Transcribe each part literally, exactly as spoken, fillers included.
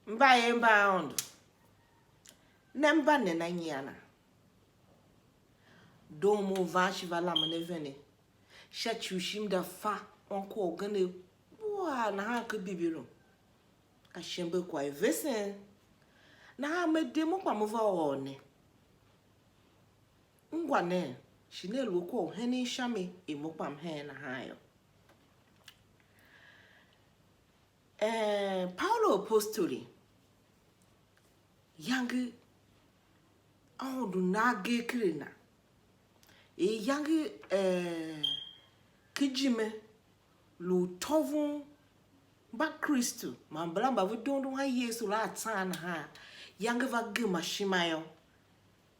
Mbayev mba Aôndo, ne mba nena nyian a? Doo mo u van shi va lamen a vene sha ci u shi m da fa onkwagh ugen a bua nahan ken Bibilo, ka shembe kwagh i vesen. Nahan me de mo kpa mo va ôr ne. Ungwa nen, shi ne lu a kwagh u henen sha mi i mo kpa m hen nahan yô. Eh, Paulo apostoli, iyange Aôndo na agee ker a na. Er iyange, eh, ken ijime lu u tôvon mba Kristu man mbala mba ve dondon a Yesu la a tsan nahan, iyange va gema ishima yô,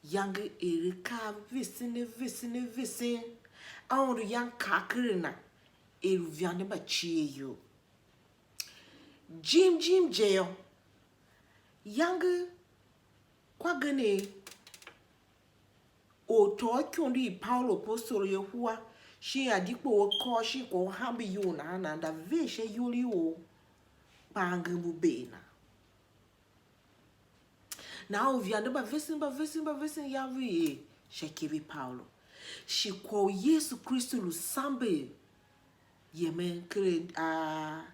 iyange er akaa vesen a vesen a vesen. Aôndo yange kaa ker a na er uivande mba cier iyol. Jim jim je yô, iyange kwa gen er ortôôr ikondo i Paulo apostoli yô hua, shin a di kpo a kôr shin kwagh u hambe iyol nahan, nan da ver sha iyol i or, kpa angev mbu bee na. Nahan uivande mba vesen, mba vesen, mba vesen, ya ve er sha ikev i Paulo. Shi kwagh u Yesu Kristu lu samber yemen ken a,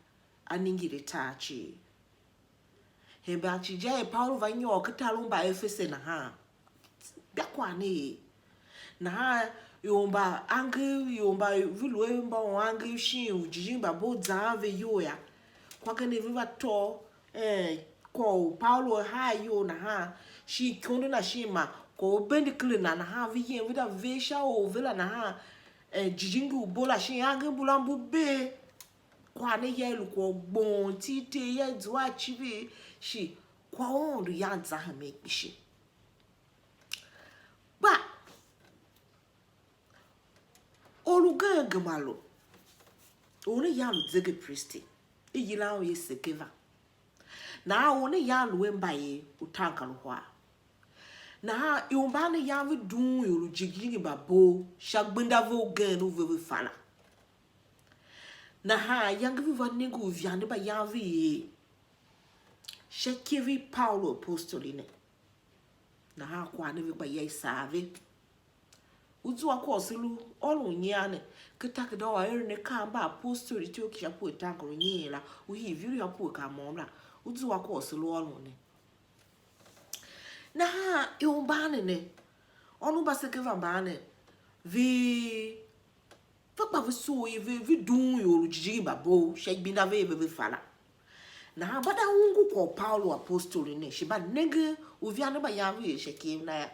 a ningir atar cii. Hemban ci je er Paulo va nyôr ken tar u Mbaefese nahan, gba kwagh ne er. Nahan ior mba angev, ior mba ve lu a mba u angev shin ujijingi mba bo zan ve iyol yô, kwa gen ve va tôô, eh, kwagh u Paulo a haa iyol nahan, shin ikondo na shin ma kwagh u bende ker a na nahan, ve yem ve da ver sha or ve la nahan, eh, jijingi u bo la shin angev mbu la mbu bee. Kwagh ne ya i lu kwagh u gboon, iti i Ter ya i zua a civir, shi kwagh u Aôndo yan za hemen kpishi. Kpa or ugen gema lu, or ne yan lu zegepristi, i yilan un er Sekeva. Nahan or ne yan lu a mbayev u taankaruhar. Nahan ior mban ne yan ve dughun ior ujijingi mba bov sha gbenda ve ugen u ve ve fa la. Nahan iyange ve va nenge uivande mba yan ve er sha ikev i Paulo apostoli ne. Nahan kwagh ne ve gba ya i saa ve. U zua kwagh u se lu ôron nyian ne, ken takerada u a eren akaa mba apostoli ityough ki sha pue tanger u nyiin la, u hii viru sha pue ka môm la, u zua kwagh u se lu ôron ne. Nahan ior mban ne ne, ônov mba Sekeva mban ne, ve ve kpa ve sugh ye, ve, ve dughun ior ujijingi mba bov sha igbenda ve ve, ve fa la. Nahan mba da ungu kwagh u Paulo apostoli ne, shi mba nengen uivande mba yan ve er sha ikev na yô.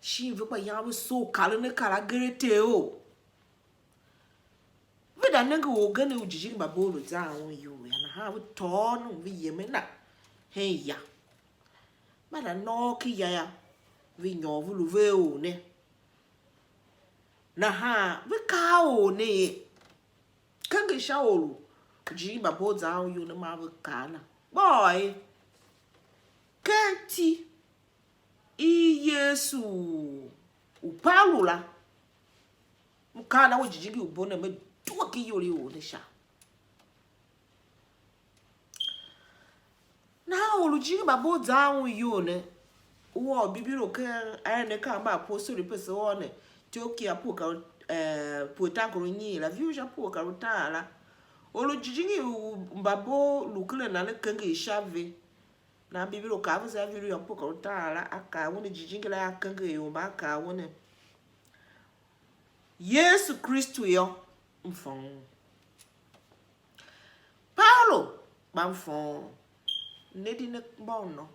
Shin ve kpa yan ve soo karen akaa la agee a Ter o. Ve da nenge orgen u ujijingi mba bov lu zan un iyol yô, nahan ve tôô un ve yem a na hen ya. Mba da nôô ken ya yô, ve nyôr ve lu ve a or ne. Nahan ve kaa a or ne er, kenger sha or u ujijingi mba bov zan un iyol ne, maa ve kaa a na, kpôô er, ken iti i Yesu u Paulo la, m kaa a na we ujijingi u bo ne, me due ken iyol i or ne sha. Nahan or ujijingi mba bov zan un iyol ne, u ôr Bibilo ken aeren akaa mba apostoli pese ôr ne, Antiokia pue kar u, eh, pue tanger u nyiin la, viu sha pue kar utaan la. Or ujijingi u mba bov lu ken a na ne kenger sha ve. Nahan Bibilo kaa a vese a viru yô, pue kar utaan la, a kaa un ujijingi la, a kenger ior mba a kaa un ne, Yesu Kristu yô, m fôôn. Paulo kpa m fôôn. Ne di ne mba u nô.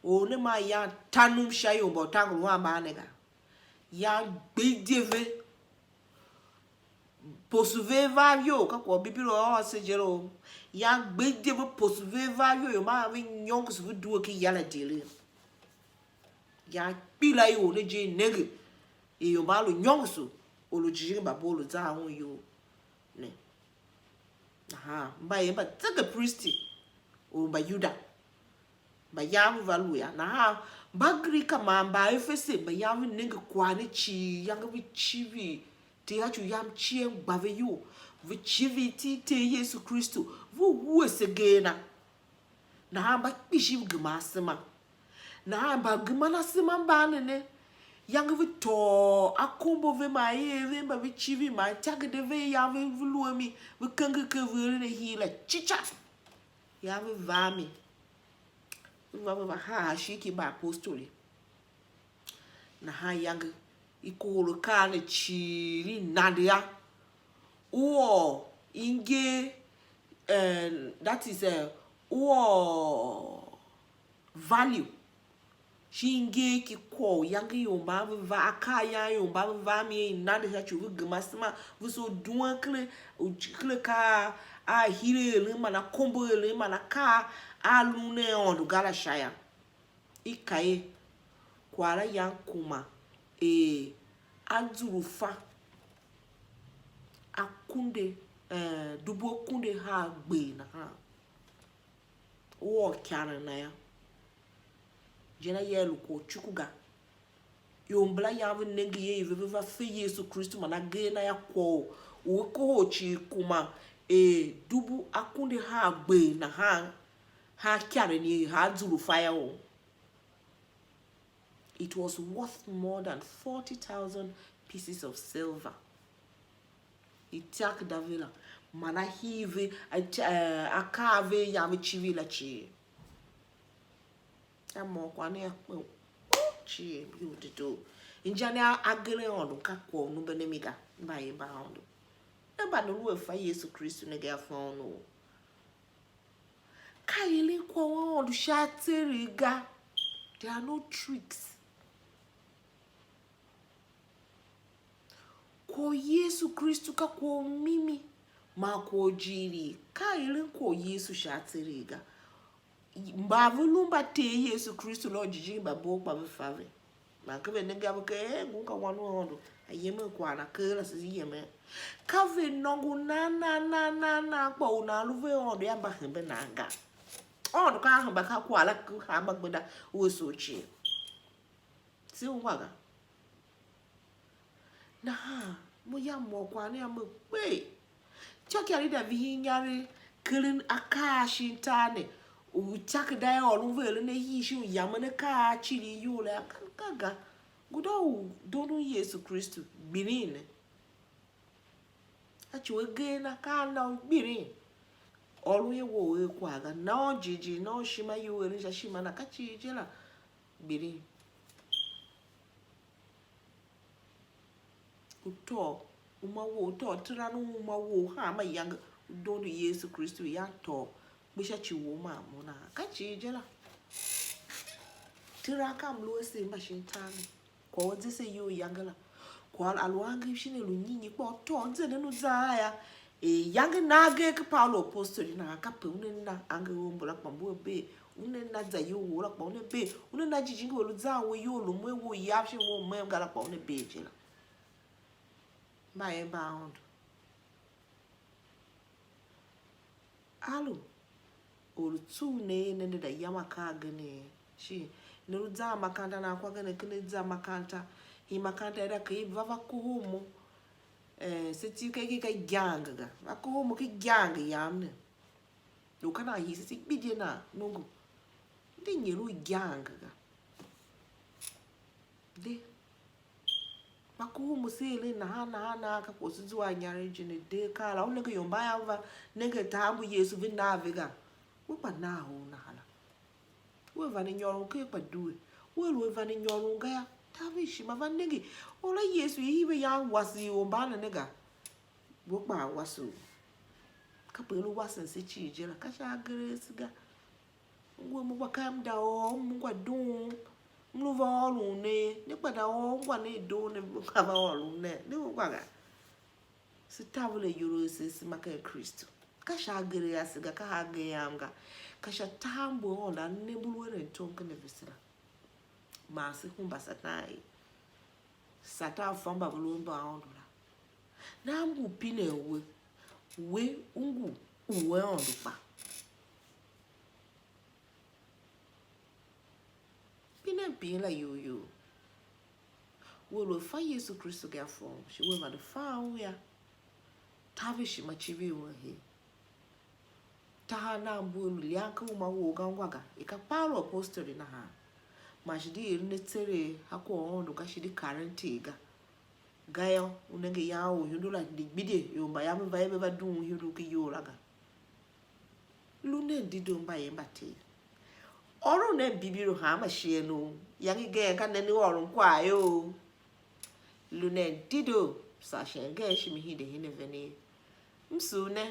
Or ne maa yan ta num sha ior mba utaankarwam mban ne ga. Yan gbe ide ve, poso ve avav iyol, ka kwagh u Bibilo a ôr se je lo. Yan gbe ide ve, poso ve avav iyol, ior mba ve nyôngoso ve due ken ya la deri. Yan kpila ior ne je i nenge, ior mba lu nyôngoso, or ujijingi mba bov lu zan un iyol ne. Nahan mba er mba zegepristi u Mbayuda, mba yan ve va lu yô. Nahan Mbagrika man Mbaefese mba yan ve nenge kwagh ne cii, yange ve civir, Ter a ci u yam cie m gba ve iyol. Ve civir iti i Ter Yesu Kristu, ve wuese agee na. Nahan mba kpishi ve gema asema. Nahan mba geman asema mban ne ne, yange ve tôô akombo ve man i er ve mba ve civir man itagede ve, yan ve, ve lu a mi, ve kenger ken veren ahii la cica. Yan ve va a mi. Ve va, ve va haa shin ki mbaapostoli. Nahan yange i kohol akaa ne cii i nande a, u ôr i nger, eh, that is, eh, u ôr value shin i nger ki kwagh u yange ior mban ve va, akaa yan ior mban ve va a mi er i nande sha ci u ve gema asema, ve soo duen ken, ken akaa a hire eren man akombo eren man akaa a lun a Aôndo ga la sha yô. I kaa er, kwagh la yan kuma er a zurfa akunde, eh, dubu akunde haa gber nahan. U ôr ikaren na yô. Je na ya lu kwagh u cuku ga. Ior mbala yan ve nenge ye i ve, ve va fe Yesu Kristu man agee na yô, kwagh u a kohol cii kuma er dubu akunde haa gber nahan, haa ikaren i haa zurfa yô. It was worth more than forty thousand pieces of silver. Itagede ve la, man a hii ve, a, a, akaa ve yan ve civir la cii. A mô kwagh ne a kpe cii, ior dedoo. Inja ne a, ageren Aôndo ka kwagh u numbe ne mi ga, mbayev mba Aôndo. Ne mba ne lu a fa Yesu Kristu ne ga, a fa un u. Ka eren kwagh u Aôndo sha atseregh ga. There are no tricks. Kwagh u Yesu Kristu ka kwagh u mimi man kwagh u jighilii. Ka eren kwagh u Yesu sha atseregh ga. Mba ve lu mba Ter Yesu Kristu la u jijingi mba bov kpa ve fa ve. Man ka ve nenge a ve ker, ee, ngun ka Wan u Aôndo, a yemen kwagh na, keela se yemen. Ka ve nôngo nan nan nan nan nan, kpa u nan lu ve Aôndo yô, mba hembe nan ga. Aôndo ka a hemba ka kwagh la ku hanma gbenda u a soo cii. Se ungwa ga. Nahan mo yam, mo kwagh ne a me kpee. Ityôkyaa i da vihi inyaregh keren akaa shin tar ne, u takerada i ôron ve eren ahii shin u yamen akaa a civir iyol la, ka, ka ga. Guda u dondon Yesu Kristu gbilin ne. A ci u agee na, ka a na u gbilin. Ôron ye wou er kwagh ga, na u jighjigh, na u ishima you eren sha ishima na, ka cii je la, gbilin. U tôô uma wou, u tôô teren u uma wou hanma iyange, u dondo Yesu Kristu, yan tôô kpe sha ci wou man mo nahan. Ka cii je la. Teren ka mlu ase mba shin tar ne. Kwagh u ze se iyol yange la. Kwagh a lu angev shin a lu nyinyigh, kpa u tôô zenden u zan a ya. Er yange na agee ken Paulu apostoli nahan, kape una na angev mbula kpa mbu a bee, una na zayol wou la kpa una bee, una na jijingi u lu zan we iyol, lu mwen we u yav shin we u mem ga la kpa una bee je la. Mbayev mba Aôndo. A lu or u tsughun ne er ne de da yam akaa agenegh, shin ne lu zan makaranta, nan kwa gen ne ken ne za makaranta, hii makaranta yô, da kegh i va, va kohol mo. Eh, se tindi ka, ka, ka igang ga, va kohol mo ken igang yam ne. Lu ka nan hii se tindi kpishi nan nongo, de nyer u igang ga. De. Kpa kohol mo se eren nahan, nahan, nahan, ka kwagh se zua a inyaregh je ne, de akaa la. U nenge ior mba yan va nenge tar mbu Yesu ve na ve ga. We kpa na or nahan la. Wea vande nyôron ken kpa due. Wea lu a vande nyôron ga yô, taver ishima va nenge. Or la Yesu i hii ve yan wase ior mban ne ne ga. We kpaa wase u. Kape i lu wasen se cii je la, ka sha ageregh ase ga. Ngu a mo gba ka m da ôô, m ungwa dughun, m lu va ôron ne, ne kpa da ôô ungwa ne doo ne, m ka va ôron ne, ne ungwa ga. Se taver ayol a se, se ma ken Kristu. Ka sha ageregh ase ga, ka sha agee am ga. Ka sha tar mbu Aôndo a ne mbu lu eren tom ken a vese la. Man se hemba Satan er Satan fa mba ve lu mba Aôndo la. Nahan m ngu pinen we, we u ngu u Aôndo kpa. Pinen pin la iyol you. We lu a fa Yesu Kristu ga, a fôôm shi we vande fan un yô. Taver ishima civir wen her. Tahav nan mbu a lu lian ken uma wou ga ungwa ga, i ka Paulu apostoli nahan. Man shi di er ne tseregh a kwagh u Aôndo ga, shi di karen Ter ga. Gayô, u nenge yan u ihundu la, ndi gbidye ior mba yam ve va ye ve va dughun ihundu ken iyol la ga. Lu nen dedoo, mbayev mba Ter. Ôron nen Bibilo hanma shighe u iyange igen ka nen ôron kwaghyo. Lu nen dedoo, saa shin ngeen shi me hide hen a ven ye. M sugh ne,